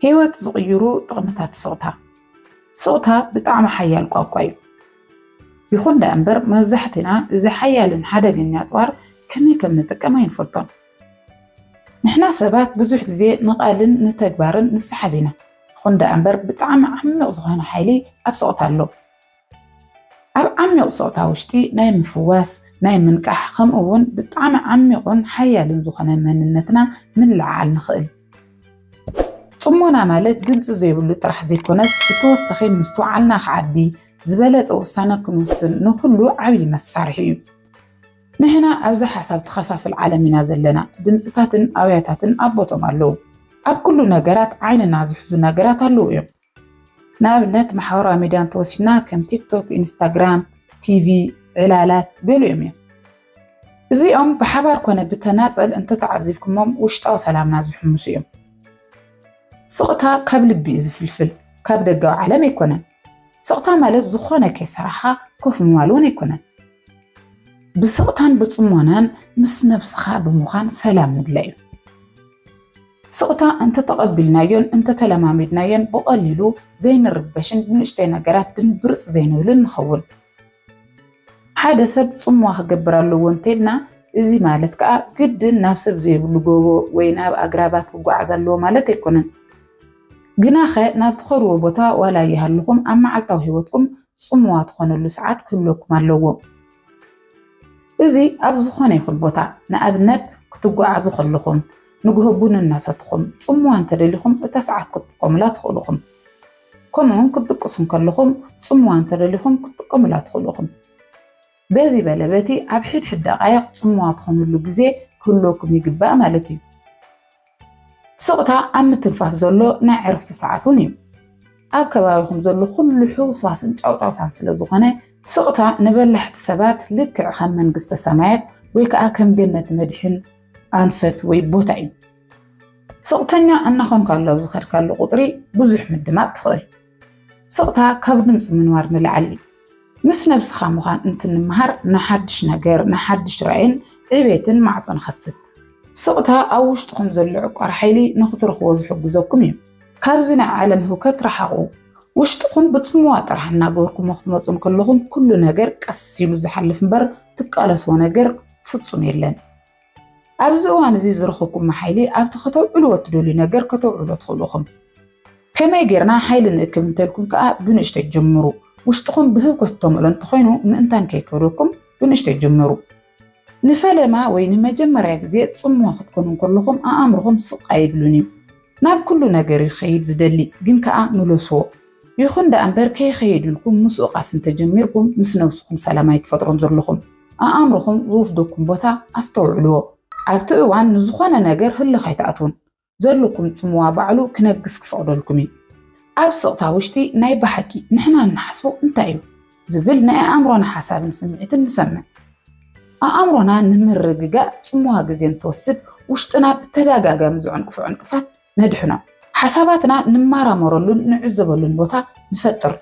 ህይወት ዝቕይሩ ጥቕምታት ስቕታ። ስቕታ ብጣዕሚ ሓያል ቋንቋ እዩ። ይኹን ደኣ እምበር፣ መብዛሕትና እዚ ሓያልን ሓደገኛ ኣጽዋር ከመይ ከም ንጥቀም ኣይንፈልጦን። ንሕና ሰባት ብዙሕ ግዜ ንቓልን ንተግባርን ንሰሓብ ኢና። ይኹን ደኣ እምበር፣ ብጣዕሚ ዓሚቕ ዝኾነ ሓይሊ ኣብ ስቕታ ኣሎ። ኣብ ዓሚቕ ስቕታ ውሽጢ ናይ ምፍዋስ፣ ናይ ምንቃሕ፣ ከምኡ እውን ብጣዕሚ ዓሚቑን ሓያልን ዝኾነ መንነትና ምልዕዓል ንኽእል። ጽሞና ማለት ድምጺ ዘይብሉ ጥራሕ ዘይኮነስ፣ ብተወሳኺ ምስትውዓልና ክዓቢ፣ ዝበለጸ ውሳነ ክንውስን ንኹሉ ዓብዪ መሳርሒ እዩ። ንሕና ኣብዚ ሓሳብ ተኸፋፍል ዓለም ኢና ዘለና። ድምጽታትን ኣውያታትን ኣብ ቦቶም ኣለዉ። ኣብ ኩሉ ነገራት ዓይንና ዝሕዙ ነገራት ኣለዉ እዮም። ንኣብነት ማሕበራዊ ሚድያ እንተወሲድና ከም ቲክቶክ፣ ኢንስታግራም፣ ቲቪ፣ ዕላላት ገሊኦም እዮም። እዚኦም ብሓባር ኮነ ብተናጸል እንተተዓዚብኩሞም ውሽጣዊ ሰላምና ዝሕምሱ እዮም። ስቕታ ካብ ልቢ እዩ ዝፍልፍል፣ ካብ ደጋዊ ዓለም ኣይኮነን። ስቕታ ማለት ዝኾነ ከይሰራሕኻ ኮፍ ምባል እውን ኣይኮነን። ብስቕታን ብጽሞናን ምስ ነብስኻ ብምዃን ሰላም ምድላይ እዩ። ስቕታ እንተተቐቢልናዮን እንተተለማሚድናዮን ብቐሊሉ ዘይንርበሽን ብንእሽተይ ነገራት ድንብርጽ ዘይንብልን ንኸውን። ሓደ ሰብ ጽምዋ ክገብር ኣለዎ እንተልና፣ እዚ ማለት ከኣ ግድን ናብ ሰብ ዘይብሉ ጎቦ ወይ ናብ ኣግራባት ክጓዓዝ ኣለዎ ማለት ኣይኮነን። ግናኸ ናብ ትኸድዎ ቦታ ዋላ ይሃልኹም ኣብ መዓልታዊ ህይወትኩም ጽምዋ ትኾነሉ ሰዓት ክህልወኩም ኣለዎ። እዚ ኣብ ዝኾነ ይኹን ቦታ፣ ንኣብነት ክትጓዓዙ ከለኹም፣ ንግሆ ቡን እናሰትኹም ጽምዋ እንተደሊኹም እታ ሰዓት ክትጥቀሙላ ትኽእሉኹም። ከምኡውን ክትድቅሱ እንከለኹም ጽምዋ እንተደሊኹም ክትጥቀሙላ ትኽእሉኹም። በዚ በለ በቲ ኣብ ሕድሕድ ደቓይቕ ጽምዋ ትኾኑሉ ግዜ ክህልወኩም ይግባእ ማለት እዩ። ስቕታ ኣብ ምትንፋስ ዘሎ ናይ ዕረፍቲ ሰዓት እውን እዩ። ኣብ ከባቢኹም ዘሎ ኩሉ ሕውስዋስን ጫውጫውታን ስለ ዝኾነ፣ ስቕታ ንበላሕቲ ሰባት ልክዕ ከም መንግስተ ሰማያት ወይ ከኣ ከም ገነት መድሕን ኣንፈት ወይ ቦታ እዩ። ስቕተኛ እናኾንካ ኣብ ዝኸድካሉ ቁጽሪ ብዙሕ ምድማጽ ትኽእል። ስቕታ ካብ ድምጺ ምንዋር ንላዕሊ እዩ። ምስ ነብስኻ ምዃን እንትንምሃር፣ ንሓድሽ ነገር፣ ንሓድሽ ራእይን ዕቤትን ማዕጾ ንኸፍት። ስቕታ ኣብ ውሽጥኹም ዘሎ ዕቋር ሓይሊ ንኽትረኽቦ ዝሕግዘኩም እዩ። ካብዚ ናይ ዓለም ህውከት ረሓቑ። ውሽጥኹም ብጽምዋ ጥራሕ እናገበርኩሞ ክትመጹ እንከለኹም፣ ኩሉ ነገር ቀስ ኢሉ ዝሓልፍ እምበር፣ ትቃለስዎ ነገር ፍጹም የለን። ኣብዚ እዋን እዚ ዝረኸብኩሞ ሓይሊ ኣብቲ ከተውዕልዎ እትደልዩ ነገር ከተውዕልዎ ትኽእሉ ኢኹም። ከመይ ጌርና ሓይሊ ንእክብ እንተልኩም ከኣ ብንእሽተይ ጀምሩ። ውሽጥኹም ብህውከት ዝተመልኦ እንተኾይኑ ምእንታን ከይከብደኩም ብንእሽተይ ጀምሩ። ንፈለማ ወይ ንመጀመርያ ግዜ ጽምዋ ክትኮኑ እንከለኹም ኣእምሮኹም ስቕ ኣይብልን እዩ። ናብ ኩሉ ነገር እዩ ክኸይድ ዝደሊ፣ ግን ከኣ ምለስዎ። ይኹን ደኣ እምበር ከይኸይድ ኢልኩም ምስኡ ቃልሲ እንተጀሚርኩም ምስ ነብስኹም ሰላም ኣይትፈጥሩን ዘለኹም። ኣእምሮኹም ዝወስደኩም ቦታ ኣስተውዕልዎ። ኣብቲ እዋን ንዝኾነ ነገር ህልኽ ኣይትኣትዉን። ዘለኩም ጽምዋ ባዕሉ ክነግስ ክፈቕደልኩም እዩ። ኣብ ስቕታ ውሽጢ ናይ ብሓቂ ንሕና እንሓስቦ እንታይ እዩ ዝብል ናይ ኣእምሮና ሓሳብን ስምዒትን ንሰምዕ። ኣእምሮና ንምርግጋእ ጽምዋ ግዜ እንትወስድ ውሽጥና ብተደጋጋሚ ዝዕንቅፎ ዕንቅፋት ነድሕኖ። ሓሳባትና ንመራመረሉን ንዕዘበሉን ቦታ ንፈጥር።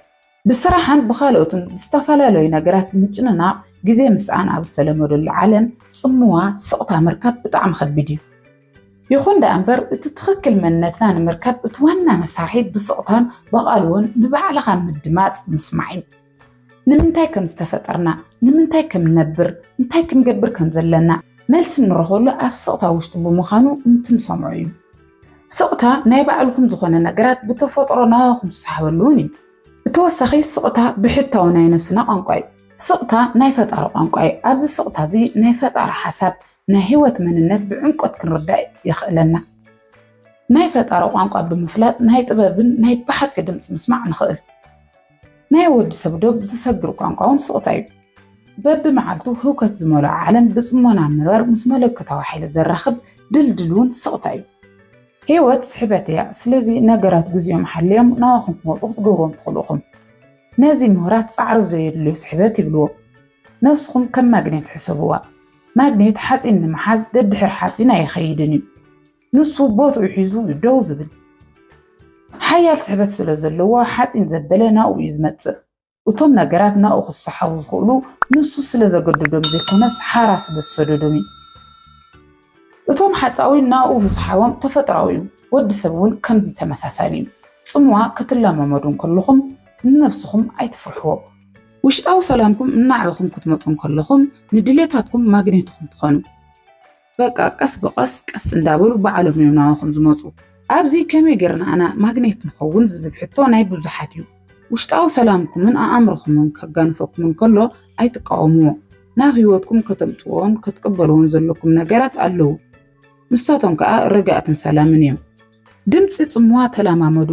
ብስራሕን ብኻልኦትን ብዝተፈላለዩ ነገራት ምጭንናቕ ግዜ ምስኣን ኣብ ዝተለመደሉ ዓለም ጽምዋ ስቕታ ምርካብ ብጣዕሚ ከቢድ እዩ። ይኹን ደኣ እምበር፣ እቲ ትኽክል መንነትና ንምርካብ እቲ ዋና መሳርሒ ብስቕታን ብቓልዎን ንባዕልኻ ምድማጽ ምስማዕ እዩ። ንምንታይ ከም ዝተፈጠርና፣ ንምንታይ ከም ንነብር፣ እንታይ ክንገብር ከም ዘለና መልሲ እንረኽበሉ ኣብ ስቕታ ውሽጢ ብምዃኑ እንትንሰምዖ እዩ። ስቕታ ናይ ባዕልኹም ዝኾነ ነገራት ብተፈጥሮ ናባኹም ዝሰሓበሉ እውን እዩ። ብተወሳኺ ስቕታ ብሕታዊ ናይ ነብስና ቋንቋ እዩ። ስቕታ ናይ ፈጣሪ ቋንቋ እዩ። ኣብዚ ስቕታ እዚ ናይ ፈጣሪ ሓሳብ፣ ናይ ህይወት መንነት ብዕምቆት ክንርዳእ የኽእለና። ናይ ፈጣሪ ቋንቋ ብምፍላጥ ናይ ጥበብን ናይ ብሓቂ ድምፂ ምስማዕ ንኽእል። ናይ ወዲ ሰብ ዶብ ዝሰግር ቋንቋ እውን ስቕታ እዩ። በብመዓልቱ ህውከት ዝመልኦ ዓለም ብጽሞና ምንባር ምስ መለኮታዊ ሓይሊ ዘራኽብ ድልድል እውን ስቕታ እዩ። ህይወት ስሕበት እያ። ስለዚ ነገራት ግዜኦም ሓልዮም ናባኹም ክመጹ ክትገብርዎም ትኽእሉ ኢኹም። ነዚ ምሁራት ጻዕሪ ዘየድልዮ ስሕበት ይብልዎ። ነብስኹም ከም ማግኔት ሕሰብዋ። ማግኔት ሓጺን ንምሓዝ ደድሕሪ ሓጺን ኣይኸይድን እዩ። ንሱ ቦትኡ ሒዙ እዩ ደው ዝብል። ሓያል ስሕበት ስለ ዘለዎ ሓጺን ዘበለ ናብኡ እዩ ዝመጽእ። እቶም ነገራት ናብኡ ክሰሓቡ ዝኽእሉ ንሱ ስለ ዘገደዶም ዘይኮነስ ሓራ ስለ ዝሰደዶም እዩ። እቶም ሓጻዊን ናብኡ ምስሓቦም ተፈጥሮኣዊ እዩ። ወዲ ሰብ እውን ከምዚ ተመሳሳሊ እዩ። ጽምዋ ክትለማመዱ እንከለኹም ንነብስኹም ኣይትፍርሕዎ። ውሽጣዊ ሰላምኩም እናዕበኹም ክትመጹ እንከለኹም ንድሌታትኩም ማግኔት ኢኹም ትኾኑ። በቃ ቀስ ብቐስ ቀስ እንዳበሉ ባዕሎም እዮም ናባኹም ዝመጹ። ኣብዚ ከመይ ጌርና ኣና ማግኔት ንኸውን ዝብል ሕቶ ናይ ብዙሓት እዩ። ውሽጣዊ ሰላምኩምን ኣእምሮኹምን ከጋንፈኩም እንከሎ ኣይትቃወምዎ። ናብ ህይወትኩም ከተምጽዎን ክትቅበልዎን ዘለኩም ነገራት ኣለዉ። ንሳቶም ከኣ ርግኣትን ሰላምን እዮም። ድምጺ ጽምዋ ተለማመዱ።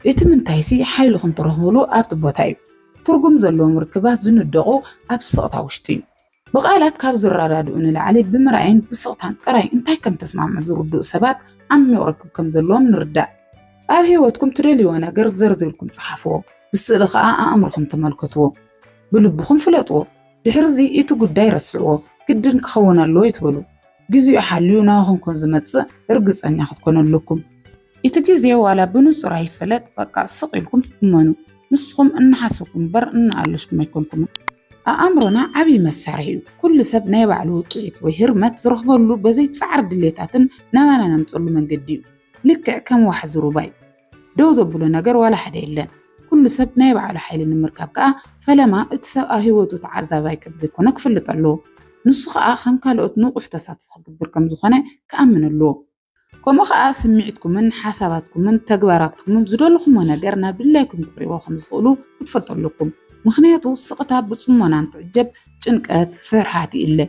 እቲ ምንታይሲ ሓይልኹም ትረኽብሉ ኣብቲ ቦታ እዩ። ትርጉም ዘለዎም ርክባት ዝንደቑ ኣብ ስቕታ ውሽጢ እዩ። ብቓላት ካብ ዝረዳድኡ ንላዕሊ ብምርኣይን ብስቕታን ጥራይ እንታይ ከም ተስማምዑ ዝርድኡ ሰባት ዓሚቕ ርክብ ከም ዘለዎም ንርዳእ። ኣብ ህይወትኩም ትደልይዎ ነገር ዘርዚርኩም ጸሓፍዎ። ብስእሊ ከኣ ኣእምሮኹም ተመልከትዎ። ብልብኹም ፍለጥዎ። ድሕርዚ እቲ ጉዳይ ረስዕዎ። ግድን ክኸውን ኣለዎ ኣይትበሉ። ግዜኡ ሓልዩ ናባኹም ከም ዝመጽእ ርግጸኛ ክትኮኑ ኣለኩም። እቲ ግዜ ዋላ ብንጹር ኣይፈለጥ፣ በቃ ስቕ ኢልኩም ትትመኑ። ንስኹም እናሓሰብኩም እምበር እናኣለሽኩም ኣይኮንኩምን። ኣእምሮና ዓብዪ መሳርሒ እዩ። ኩሉ ሰብ ናይ ባዕሉ ውጽኢት ወይ ህርመት ዝረኽበሉ በዘይ ጻዕሪ ድሌታትን ናባና ነምጸሉ መንገዲ እዩ። ልክዕ ከም ዋሕዚ ሩባ እዩ። ደው ዘብሎ ነገር ዋላ ሓደ የለን። ኩሉ ሰብ ናይ ባዕሉ ሓይሊ ንምርካብ ከኣ ፈለማ እቲ ሰብ ኣብ ህይወቱ ተዓዛባይ ከም ዘይኮነ ክፈልጥ ኣለዎ። ንሱ ከኣ ከም ካልኦት ንቑሕ ተሳትፎ ክገብር ከም ዝኾነ ክኣምን ኣለዎ። ከምኡ ከኣ ስምዒትኩምን ሓሳባትኩምን ተግባራትኩምን ዝደለኹምዎ ነገር ናብ ድላይኩም ክርእይዎ ከም ዝኽእሉ ክትፈልጡ ኣለኩም። ምኽንያቱ ስቕታ ብጽሞና እንትዕጀብ ጭንቀት፣ ፍርሃት ይእለ።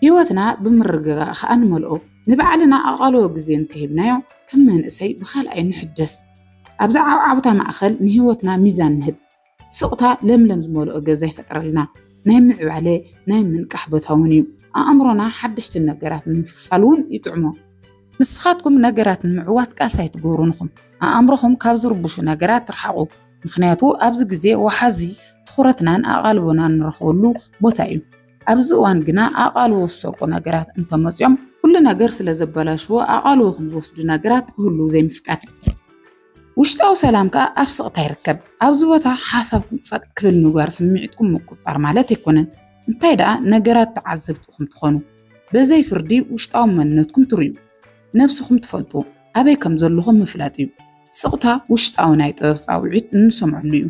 ህይወትና ብምርግጋእ ከኣ ንመልኦ። ንባዕልና ኣቓልቦ ግዜ እንተሂብናዮ ከም መንእሰይ ብኻልኣይ ንሕደስ። ኣብዛ ዓብዓብታ ማእከል ንህይወትና ሚዛን ንህብ። ስቕታ ለምለም ዝመልኦ ገዛ ይፈጥረልና። ናይ ምዕባለ፣ ናይ ምንቃሕ ቦታ እውን እዩ። ኣእምሮና ሓደሽቲ ነገራት ንምፍልፋል እውን ይጥዕሞ። ንስኻትኩም ነገራት ንምዕዋት ቃልሲ ኣይትገብሩን ኢኹም። ኣእምሮኹም ካብ ዝርብሹ ነገራት ርሓቑ። ምኽንያቱ ኣብዚ ግዜ ወሓዚ ትኹረትናን ኣቓልቦናን ንረኽበሉ ቦታ እዩ። ኣብዚ እዋን ግና ኣቓልቦ ዝሰርቁ ነገራት እንተመጽዮም ኩሉ ነገር ስለ ዘበላሽዎ ኣቓልቦኹም ዝወስዱ ነገራት ክህልዉ ዘይምፍቃድ። ውሽጣዊ ሰላም ከኣ ኣብ ስቕታ ይርከብ። ኣብዚ ቦታ ሓሳብኩም ጸጥ ክብል ምግባር ስምዒትኩም ምቁጽጻር ማለት ኣይኮነን። እንታይ ደኣ ነገራት ተዓዘብቲ ኢኹም ትኾኑ። በዘይ ፍርዲ ውሽጣዊ መንነትኩም ትርእዩ። ነብስኹም ትፈልጡ። ኣበይ ከም ዘለኹም ምፍላጥ እዩ። ስቕታ ውሽጣዊ ናይ ጥበብ ጻውዒት እንሰምዐሉ እዩ።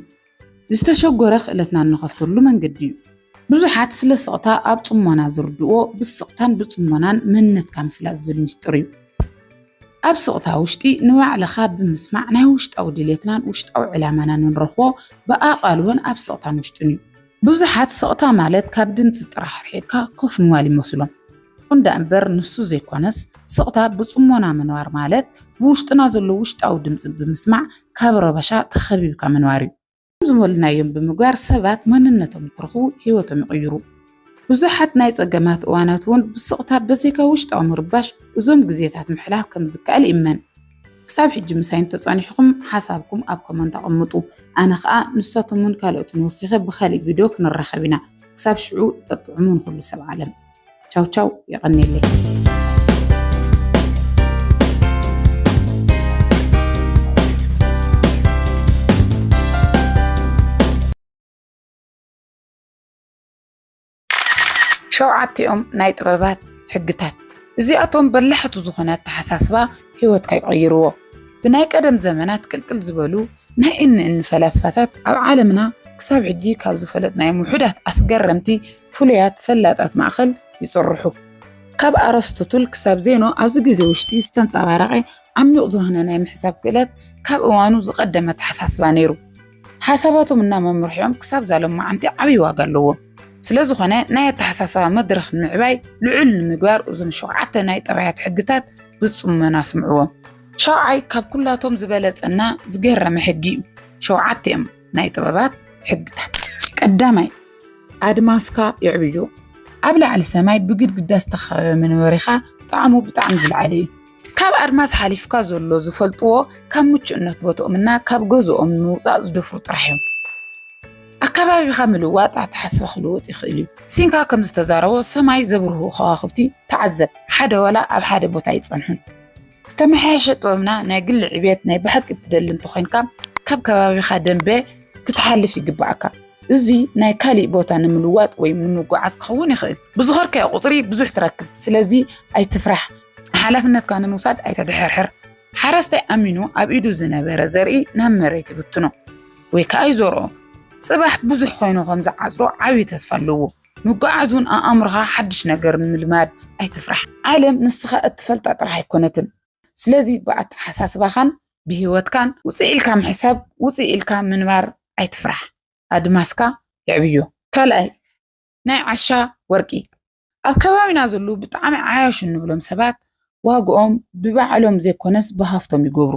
ዝተሸጎረ ክእለትና እንኸፍተሉ መንገዲ እዩ። ብዙሓት ስለ ስቕታ ኣብ ጽሞና ዝርድእዎ ብስቕታን ብጽሞናን መንነትካ ምፍላጥ ዝብል ምስጢር እዩ። ኣብ ስቕታ ውሽጢ ንባዕልኻ ብምስማዕ ናይ ውሽጣዊ ድሌትናን ውሽጣዊ ዕላማናን ንረኽቦ ብኣቓልቦን ኣብ ስቕታን ውሽጥን እዩ። ብዙሓት ስቕታ ማለት ካብ ድምጺ ጥራሕ ርሒቕካ ኮፍ ምባል ይመስሎም። ይኹን ደኣ እምበር ንሱ ዘይኮነስ ስቕታ ብጽሞና ምንባር ማለት ብውሽጥና ዘሎ ውሽጣዊ ድምጺ ብምስማዕ ካብ ረበሻ ተኸቢብካ ምንባር እዩ። ከም ዝበልናዮም ብምግባር ሰባት መንነቶም እንትረኽቡ ህይወቶም ይቕይሩ። ብዙሓት ናይ ጸገማት እዋናት እውን ብስቕታ በዘይካ ውሽጣዊ ምርባሽ እዞም ግዜታት ምሕላፍ ከም ዝከኣል ይእመን። ክሳብ ሕጂ ምሳይ እንተጸኒሕኩም ሓሳብኩም ኣብ ኮመንት ኣቐምጡ። ኣነ ኸኣ ንሳቶምን ካልኦትን ወሲኸ ብኻሊእ ቪድዮ ክንራኸብ ኢና። ክሳብ ሽዑ ጠጥዑሙ ንኹሉ ሰብ ዓለም። ቻው ቻው፣ የቐንየለይ። ሸውዓቲኦም ናይ ጥበባት ሕግታት። እዚኣቶም በላሕቲ ዝኾነ ኣተሓሳስባ ህይወትካ ይቐይርዎ። ብናይ ቀደም ዘመናት ቅልቅል ዝበሉ ናይ እኒ እኒ ፈላስፋታት ኣብ ዓለምና ክሳብ ሕጂ ካብ ዝፈለጥናዮም ውሑዳት ኣስገረምቲ ፍሉያት ፈላጣት ማእኸል ይፅርሑ። ካብ ኣረስቶትል ክሳብ ዜኖ ኣብዚ ግዜ ውሽጢ ዝተንፀባረቐ ዓሚቕ ዝኾነ ናይ ምሕሳብ ክእለት ካብ እዋኑ ዝቐደመ ኣተሓሳስባ ነይሩ። ሓሳባቶም እና መምርሒኦም ክሳብ ዛሎም መዓንቲ ዓብዪ ዋጋ ኣለዎ። ስለ ዝኾነ ናይ ኣተሓሳስባ መድረኽ ንምዕባይ ልዑል ንምግባር እዞም ሸውዓተ ናይ ጠባያት ሕግታት ብጽሞና ስምዕዎ። ሸውዓይ ካብ ኩላቶም ዝበለጸና ዝገረመ ሕጊ እዩ። ሸውዓተ እዮም ናይ ጥበባት ሕግታት። ቀዳማይ፣ ኣድማስካ የዕብዮ። ኣብ ላዕሊ ሰማይ ብግድግዳ ዝተኸበበ መንበሪኻ ጣዕሙ ብጣዕሚ ዝለዓለ እዩ። ካብ ኣድማስ ሓሊፍካ ዘሎ ዝፈልጥዎ ካብ ምቹእነት ቦትኦምና ካብ ገዝኦም ንምውጻእ ዝደፍሩ ጥራሕ እዮም። ኣከባቢኻ ምልዋጥ ኣተሓስባ ክልውጥ ይኽእል እዩ። ሲንካ ከም ዝተዛረቦ ሰማይ ዘብርሁ ከዋኽብቲ ተዓዘብ። ሓደ ዋላ ኣብ ሓደ ቦታ ኣይጸንሑን። ዝተመሓየሸ ጥበብና ናይ ግሊ ዕብየት ናይ ብሓቂ እትደሊ እንተኾይንካ ካብ ከባቢኻ ደንበ ክትሓልፍ ይግባኣካ። እዚ ናይ ካሊእ ቦታ ንምልዋጥ ወይ ንምጉዓዝ ክኸውን ይኽእል። ብዝኸርካዮ ቁፅሪ ብዙሕ ትረክብ። ስለዚ ኣይትፍራሕ። ሓላፍነትካ ንምውሳድ ኣይተድሕርሕር። ሓረስታይ ኣሚኑ ኣብ ኢዱ ዝነበረ ዘርኢ ናብ መሬት ይብትኖ ወይ ከዓ ይዘርኦ። ጽባሕ ብዙሕ ኮይኑ ከም ዝዓጽሮ ዓብዪ ተስፋ ኣለዎ። ምጉዓዝ እውን ኣእምሮኻ ሓድሽ ነገር ንምልማድ ኣይትፍራሕ። ዓለም ንስኻ እትፈልጣ ጥራሕ ኣይኮነትን። ስለዚ ብኣተሓሳስባኻን ብህይወትካን ውፅእ ኢልካ ምሕሳብ፣ ውፅእ ኢልካ ምንባር ኣይትፍራሕ። ኣድማስካ የዕብዮ። ካልኣይ፣ ናይ ዓሻ ወርቂ። ኣብ ከባቢና ዘለዉ ብጣዕሚ ዓያሹ እንብሎም ሰባት ዋግኦም ብባዕሎም ዘይኮነስ ብሃፍቶም ይገብሩ።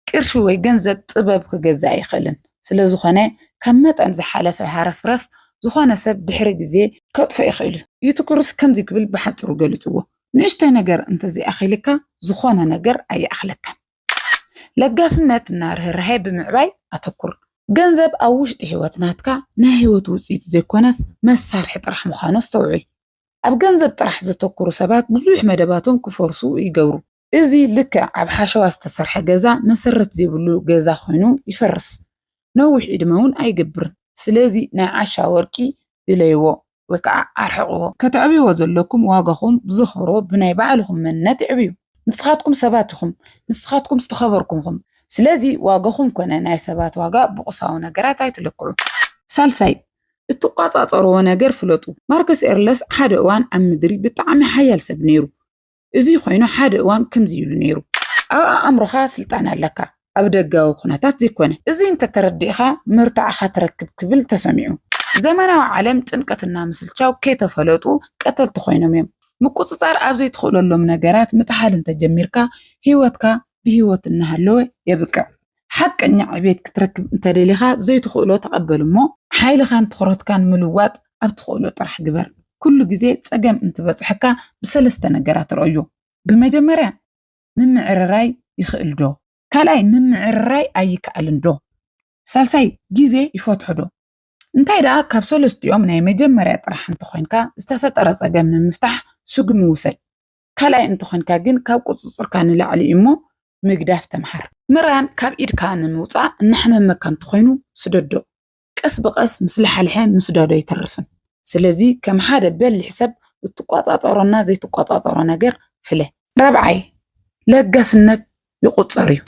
ቅርሺ ወይ ገንዘብ ጥበብ ክገዝእ ኣይኽእልን። ስለ ዝኾነ ካብ መጠን ዝሓለፈ ሃረፍረፍ ዝኾነ ሰብ ድሕሪ ግዜ ከጥፍኦ ይኽእል እዩ። ዩቱክሩስ ከምዚ ክብል ብሓፂሩ ገሊፅዎ፣ ንእሽተይ ነገር እንተዘይኣኺልካ ዝኾነ ነገር ኣይኣኽለካን። ለጋስነትና ርህራሄ ብምዕባይ ኣተኩር። ገንዘብ ኣብ ውሽጢ ህይወት ናትካ ናይ ህይወት ውፅኢት ዘይኮነስ መሳርሒ ጥራሕ ምዃኑ ኣስተውዕል። ኣብ ገንዘብ ጥራሕ ዘተኩሩ ሰባት ብዙሕ መደባቶም ክፈርሱ ይገብሩ። እዚ ልክዕ ኣብ ሓሸዋ ዝተሰርሐ ገዛ መሰረት ዘይብሉ ገዛ ኮይኑ ይፈርስ። ነዊሕ ዕድመ እውን ኣይገብርን። ስለዚ ናይ ዓሻ ወርቂ ድለይዎ ወይ ከዓ ኣርሕቕዎ። ከተዕብይዎ ዘለኩም ዋጋኹም ብዘኽብሮ ብናይ ባዕልኹም መንነት ይዕብዩ። ንስኻትኩም ሰባት ኢኹም። ንስኻትኩም ዝተኸበርኩም ኢኹም። ስለዚ ዋጋኹም ኮነ ናይ ሰባት ዋጋ ብቑሳዊ ነገራት ኣይትለክዑ። ሳልሳይ፣ እትቋጻጸርዎ ነገር ፍለጡ። ማርከስ ኤርለስ ሓደ እዋን ኣብ ምድሪ ብጣዕሚ ሓያል ሰብ ነይሩ። እዚ ኮይኑ ሓደ እዋን ከምዚ ኢሉ ነይሩ። ኣብ ኣእምሮኻ ስልጣን ኣለካ፣ ኣብ ደጋዊ ኩነታት ዘይኮነ። እዚ እንተተረዲእኻ መርትዖኻ ትረክብ ክብል ተሰሚዑ። ዘመናዊ ዓለም ጭንቀትና ምስልቻው ከይተፈለጡ ቀተልቲ ኮይኖም እዮም። ምቁጽጻር ኣብ ዘይትኽእለሎም ነገራት ምጥሓል እንተጀሚርካ ህይወትካ ብህይወት እናሃለወ የብቅዕ። ሓቀኛ ዕቤት ክትረክብ እንተደሊኻ ዘይትኽእሎ ተቐበል እሞ ሓይልኻን ትኹረትካን ምልዋጥ ኣብ ትኽእሎ ጥራሕ ግበር። ኩሉ ግዜ ጸገም እንትበጽሐካ ብሰለስተ ነገራት ረእዮ። ብመጀመርያ ምምዕርራይ ይኽእል ዶ? ካልኣይ ምምዕርራይ ኣይከኣልን ዶ? ሳልሳይ ግዜ ይፈትሖ ዶ? እንታይ ደኣ ካብ ሰለስቲኦም ናይ መጀመርያ ጥራሕ እንተኾይንካ ዝተፈጠረ ጸገም ንምፍታሕ ስጉሚ ውሰድ። ካልኣይ እንተኾይንካ ግን ካብ ቁጽጽርካ ንላዕሊ እዩ እሞ ምግዳፍ ተምሃር። ምራን ካብ ኢድካ ንምውጻእ እናሕመመካ እንተኾይኑ ስደዶ። ቀስ ብቐስ ምስ ለሓልሐ ምስዳዱ ኣይተርፍን። ስለዚ ከም ሓደ በሊሕ ሰብ እትቋጻጸሮና ዘይትቋጻጸሮ ነገር ፍለ። ራብዓይ፣ ለጋስነት ይቑጸር እዩ።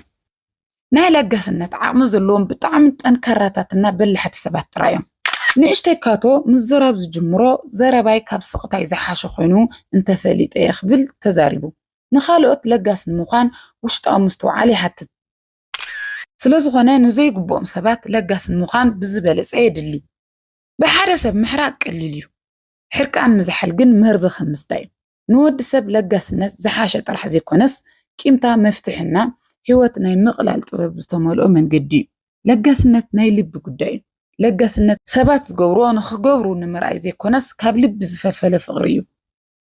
ናይ ለጋስነት ዓቕሚ ዘለዎም ብጣዕሚ ጠንካራታትና በላሕቲ ሰባት ጥራይ እዮም። ንእሽተይ ካቶ ምዝራብ ዝጅምሮ ዘረባይ ካብ ስቕታይ ዝሓሸ ኮይኑ እንተፈሊጠ እየ ክብል ተዛሪቡ። ንኻልኦት ለጋስ ንምዃን ውሽጣዊ ምስትውዓል ይሓትት። ስለ ዝኾነ ንዘይግብኦም ሰባት ለጋስ ንምዃን ብዝበለጸ የድሊ። ብሓደ ሰብ ምሕራቅ ቀሊል እዩ። ሕርቃን ምዝሓል ግን መርዚ ከም ምስታይ እዩ። ንወዲ ሰብ ለጋስነት ዝሓሸ ጥራሕ ዘይኮነስ ቂምታ መፍትሕና ህይወት ናይ ምቕላል ጥበብ ዝተመልኦ መንገዲ እዩ። ለጋስነት ናይ ልቢ ጉዳይ እዩ። ለጋስነት ሰባት ዝገብርዎ ንኽገብሩ ንምርኣይ ዘይኮነስ ካብ ልቢ ዝፈልፈለ ፍቕሪ እዩ።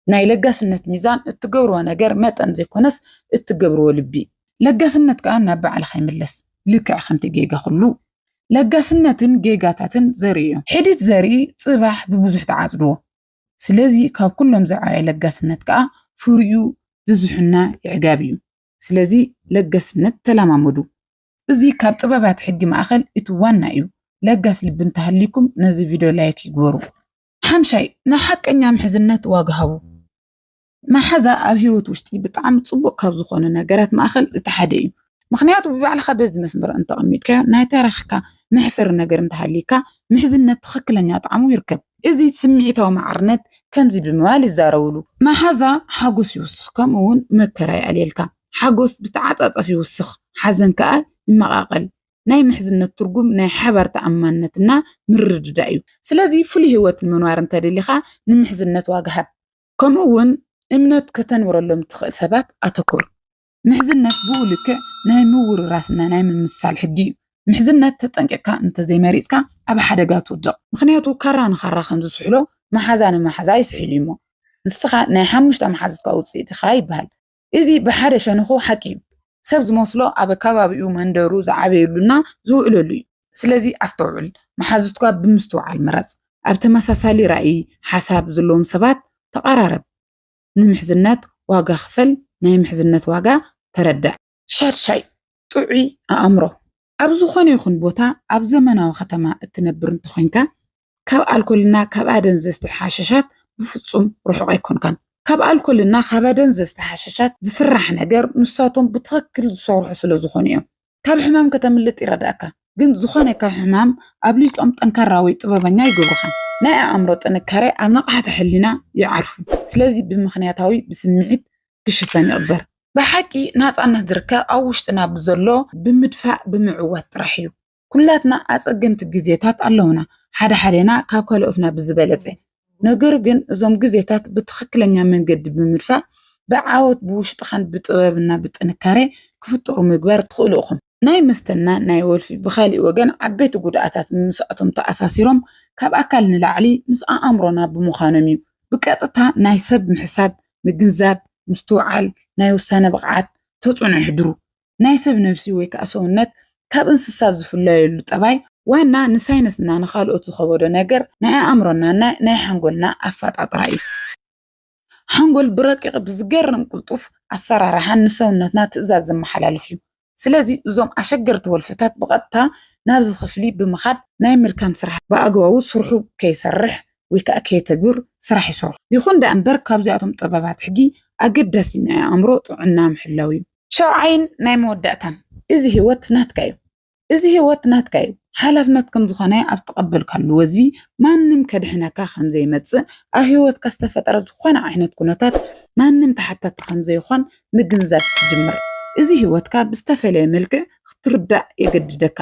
ናይ ለጋስነት ሚዛን እትገብርዎ ነገር መጠን ዘይኮነስ እትገብርዎ ልቢ። ለጋስነት ከኣ ናብ ባዕልኻ ይምለስ። ልክዕ ከምቲ ጌጋ ኩሉ ለጋስነትን ጌጋታትን ዘርኢ እዮም። ሕዲት ዘርኢ ጽባሕ ብብዙሕ ትዓጽድዎ። ስለዚ ካብ ኩሎም ዝዓበየ ለጋስነት ከኣ ፍሪኡ ብዙሕና የዕጋብ እዩ። ስለዚ ለጋስነት ተለማመዱ። እዚ ካብ ጥበባት ሕጊ ማእኸል እቲ ዋና እዩ። ለጋስ ልቢ እንተሃልይኩም ነዚ ቪድዮ ላይክ ይግበሩ። ሓምሻይ፣ ንሓቀኛ ምሕዝነት ዋጋ ሃቡ። መሓዛ ኣብ ህይወት ውሽጢ ብጣዕሚ ጽቡቕ ካብ ዝኾኑ ነገራት ማእኸል እቲ ሓደ እዩ። ምኽንያቱ ብባዕልኻ በዚ መስመር እንተቐሚጥካዮ ናይ ታሪኽካ መሕፈሪ ነገር እንተሃልይካ ምሕዝነት ትኽክለኛ ጣዕሙ ይርከብ። እዚ ስምዒታዊ ማዕርነት ከምዚ ብምባል ይዛረብሉ። መሓዛ ሓጎስ ይውስኽ፣ ከምኡ እውን መከራ ይኣልየልካ። ሓጎስ ብተዓጻጸፍ ይውስኽ፣ ሓዘን ከኣ ይመቓቐል። ናይ ምሕዝነት ትርጉም ናይ ሓባር ተኣማንነትና ምርድዳእ እዩ። ስለዚ ፍሉይ ህይወት ንምንባር እንተደሊኻ ንምሕዝነት ዋጋ ሃብ። ከምኡ እውን እምነት ከተንብረሎም ትኽእል ሰባት ኣተኩር። ምሕዝነት ብኡ ልክዕ ናይ ምውርራስና ናይ ምምስሳል ሕጊ እዩ። ምሕዝነት ተጠንቂቕካ እንተዘይመሪጽካ ኣብ ሓደጋ ትውድቕ። ምኽንያቱ ካራ ንኻራ ከም ዝስሕሎ መሓዛ ንመሓዛ ይስሕል እዩ እሞ ንስኻ ናይ ሓሙሽተ መሓዙትካ ውፅኢት ኢኻ ይበሃል። እዚ ብሓደ ሸነኹ ሓቂ እዩ። ሰብ ዝመስሎ ኣብ ከባቢኡ መንደሩ ዝዓበየሉና ዝውዕለሉ እዩ። ስለዚ ኣስተውዕል፣ መሓዙትካ ብምስትውዓል ምረጽ። ኣብ ተመሳሳሊ ራእይ፣ ሓሳብ ዘለዎም ሰባት ተቐራረብ። ንምሕዝነት ዋጋ ክፈል፣ ናይ ምሕዝነት ዋጋ ተረዳእ። ሻድሻይ፣ ጥዑይ ኣእምሮ። ኣብ ዝኾነ ይኹን ቦታ፣ ኣብ ዘመናዊ ከተማ እትነብር እንተኾይንካ፣ ካብ ኣልኮልና ካብ ኣደንዘዝቲ ሓሸሻት ብፍጹም ርሑቕ ኣይኮንካን። ካብ ኣልኮልና ካብ ኣደንዘዝቲ ሓሸሻት ዝፍራሕ ነገር ንሳቶም ብትኽክል ዝሰርሑ ስለ ዝኾኑ እዮም። ካብ ሕማም ከተምልጥ ይረዳእካ፣ ግን ዝኾነ ካብ ሕማም ኣብሊጾም ጠንካራ ወይ ጥበበኛ ይገብሩኻ። ናይ ኣእምሮ ጥንካሬ ኣብ ንቕሓተ ሕሊና ይዓርፉ። ስለዚ ብምኽንያታዊ ብስምዒት ክሽፈን ይቕበር። ብሓቂ ናጻነት ዝርከብ ኣብ ውሽጥና ብዘሎ ብምድፋእ ብምዕዋት ጥራሕ እዩ። ኩላትና ኣጸገምቲ ግዜታት ኣለውና፣ ሓደ ሓደና ካብ ካልኦትና ብዝበለጸ። ነገር ግን እዞም ግዜታት ብትኽክለኛ መንገዲ ብምድፋእ ብዓወት ብውሽጥኻን ብጥበብና ብጥንካሬ ክፍጠሩ ምግባር ትኽእሉ ኢኹም። ናይ መስተና ናይ ወልፊ ብኻሊእ ወገን ዓበይቲ ጉድኣታት ምስኣቶም ተኣሳሲሮም ካብ ኣካል ንላዕሊ ምስ ኣእምሮና ብምዃኖም እዩ። ብቀጥታ ናይ ሰብ ምሕሳብ፣ ምግንዛብ፣ ምስትውዓል፣ ናይ ውሳነ ብቕዓት፣ ተጽዕኖ የሕድሩ። ናይ ሰብ ነብሲ ወይ ከዓ ሰውነት ካብ እንስሳት ዝፍለየሉ ጠባይ ዋና ንሳይንስና ንኻልኦት ዝኸበዶ ነገር ናይ ኣእምሮና ናይ ሓንጎልና ኣፈጣጥራ እዩ። ሓንጎል ብረቂቕ ብዝገርም ቅልጡፍ ኣሰራርሓን ንሰውነትና ትእዛዝ ዘመሓላልፍ እዩ። ስለዚ እዞም ኣሸገርቲ ወልፍታት ብቐጥታ ናብዚ ክፍሊ ብምኻድ ናይ ምልካም ስራሕ ብኣግባቡ ስርሑ ከይሰርሕ ወይ ከዓ ከየተግብር ስራሕ ይሰርሑ። ይኹን ደኣ እምበር ካብዚኣቶም ጠባባት ሕጊ ኣገዳሲ ናይ ኣእምሮ ጥዕና ምሕላው እዩ። ሸውዓይን ናይ መወዳእታን፣ እዚ ህይወት ናትካ እዩ። እዚ ህይወት ናትካ እዩ። ሓላፍነት ከም ዝኾነ ኣብ ዝተቐበልካሉ ወዝቢ ማንም ከድሕነካ ከም ዘይመጽእ፣ ኣብ ህይወትካ ዝተፈጠረ ዝኾነ ዓይነት ኩነታት ማንም ተሓታቲ ከም ዘይኾን ምግንዛብ ትጅምር። እዚ ህይወትካ ብዝተፈለየ መልክዕ ክትርዳእ የገድደካ።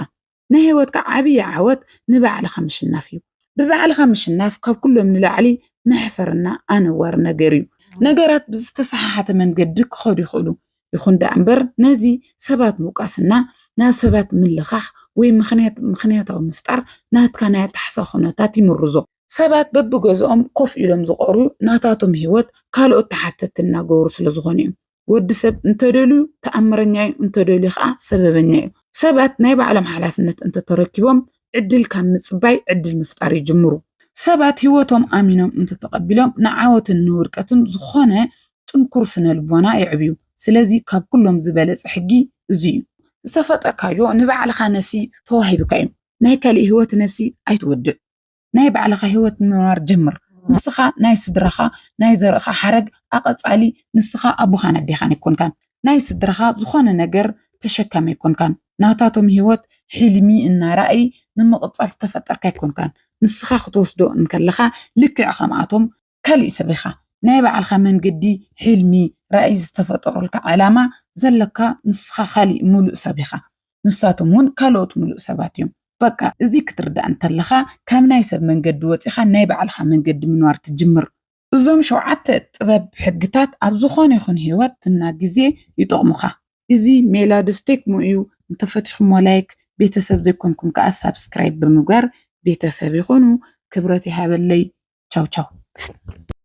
ናይ ህይወትካ ዓብዪ ዓወት ንባዕልኻ ምሽናፍ እዩ። ብባዕልኻ ምሽናፍ ካብ ኩሎም ንላዕሊ መሕፈርና ኣነዋር ነገር እዩ። ነገራት ብዝተሰሓሓተ መንገዲ ክኸዱ ይኽእሉ። ይኹን ደኣ እምበር ነዚ ሰባት ምውቃስና ናብ ሰባት ምልኻኽ ወይ ምኽንያት-፣ ምኽንያታዊ ምፍጣር ናትካ ናይ ኣተሓሳስባ ኩነታት ይምርዞ። ሰባት በብገዝኦም ኮፍ ኢሎም ዝቐርዩ ናታቶም ህይወት ካልኦት ተሓተትቲ እናገበሩ ስለ ዝኾኑ እዮም። ወዲ ሰብ እንተደልዩ ተኣምረኛ እዩ፣ እንተደልዩ ከዓ ሰበበኛ እዩ። ሰባት ናይ ባዕሎም ሓላፍነት እንተተረኪቦም ዕድል ካብ ምጽባይ ዕድል ምፍጣር ይጅምሩ። ሰባት ህይወቶም ኣሚኖም እንተተቐቢሎም ንዓወትን ንውድቀትን ዝኾነ ጥንኩር ስነ ልቦና የዕብዩ። ስለዚ ካብ ኩሎም ዝበለጸ ሕጊ እዚ እዩ። ዝተፈጠርካዮ ንባዕልኻ ነፍሲ ተዋሂብካ እዩ። ናይ ካልእ ህይወት ነፍሲ ኣይትወድእ። ናይ ባዕልኻ ህይወት ምንባር ጀምር። ንስኻ ናይ ስድራኻ ናይ ዘርእኻ ሓረግ ኣቐጻሊ፣ ንስኻ ኣቦኻን ኣዴኻን ኣይኮንካን። ናይ ስድራኻ ዝኾነ ነገር ተሸካሚ ኣይኮንካን። ናታቶም ህይወት ሕልሚ እና ራእይ ንምቕጻል ዝተፈጠርካ ኣይኮንካን። ንስኻ ክትወስዶ እንከለኻ ልክዕ ከምኣቶም ካልእ ሰብ ኢኻ። ናይ ባዕልኻ መንገዲ፣ ሕልሚ፣ ራእይ፣ ዝተፈጠሩልካ ዕላማ ዘለካ ንስኻ ካልእ ሙሉእ ሰብ ኢኻ። ንሳቶም እውን ካልኦት ሙሉእ ሰባት እዮም። በቃ እዚ ክትርዳእ እንተለኻ ካብ ናይ ሰብ መንገዲ ወፂኻ ናይ ባዕልኻ መንገዲ ምንባር ትጅምር። እዞም ሸውዓተ ጥበብ ሕግታት ኣብ ዝኾነ ይኹን ህይወትና ግዜ ይጠቕሙኻ። እዚ ሜላዶስቴክሞ እዩ። እንተፈቲኹሞ ላይክ፣ ቤተሰብ ዘይኮንኩም ከዓ ሳብስክራይብ ብምግባር ቤተሰብ ይኹኑ። ክብረት ይሃበለይ። ቻው ቻው።